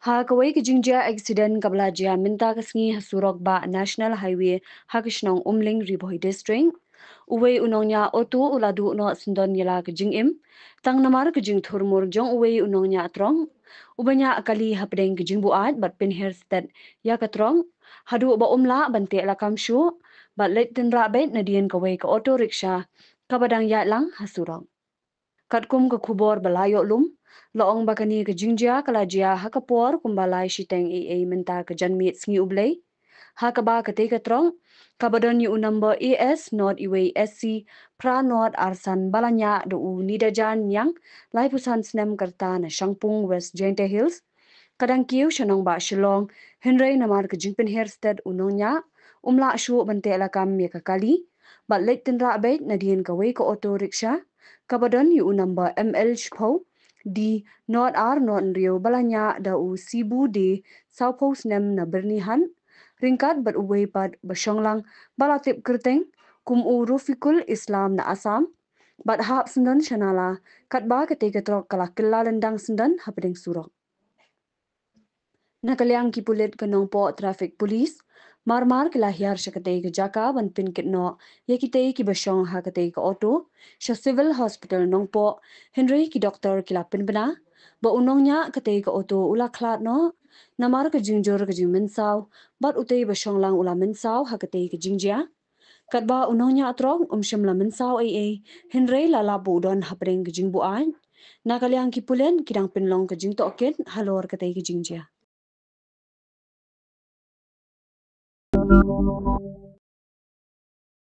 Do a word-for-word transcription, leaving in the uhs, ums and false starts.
Ha kawei ka jingjia accident kaba la jia mynta ka sngi ha surok ba National Highway ha ka shnong Umling, Ri Bhoi District. Uwei u nongñiah auto u la duh noh syndon ïa la ka jingim tang namar ka jingthurmur jong uwei u nongñiah truck uba ñiah kali hapdeng ka jingbuaid bad pynhiar stet ïa ka truck haduh ba um lah ban teh lakam shuh bad leit tynrah beit nadien kawei ka auto rickshaw kaba dang ïaid lang ha surok. Katkum ka khubor ba la ïoh lum, la ong ba kane ka jingjia ka la jia ha ka por kumba lai shiteng ei ei mynta ka janmiet sngi U Blei, ha kaba katei ka truck kaba don ïa u number A S nought wei S C phra nought ar san ba la ñiah da u Nidajan Niang, laiphew san snem, ka rta na Shangpung, West Jaintia Hills, ka dang kiew sha nongbah Shillong, hynrei namar ka jingpynhiar stet u nongñiah, um lah shuh ban teh lakam ïa ka kali bad leit tynrah beit nadien kawei ka auto rickshaw kaba don ïa u number M L shiphew D nought ar nought hynriew ba la ñiah da u Sibu De, sawphew snem, na Byrnihat, ryngkat bad uwei pat ba shong lang ba la tip kyrteng kum u Rofiqul Islam na Assam, bad hap syndon sha nala, katba katei ka truck ka la kylla lyndang syndon hapdeng surok. Na ka liang ki pulit ka Nongpoh Traffic Police mar mar ki la hiar sha katei ka jaka ban pynkit noh ïa kitei kiba shong ha katei ka auto sha Civil Hospital Nongpoh, hynrei ki doktor ki la pynbna ba u nongñiah katei ka auto u la khlad noh namar ka jingjur ka jingmynsaw bad utei ba shong lang u la mynsaw ha katei ka jingjia. Katba u nongñiah truck um shym la mynsaw ei ei, hynrei la lap ba u don hapdeng ka jingbuaid. Na ka liang ki pulit ki dang pynlong ka jingtohkit halor katei ka jingjia.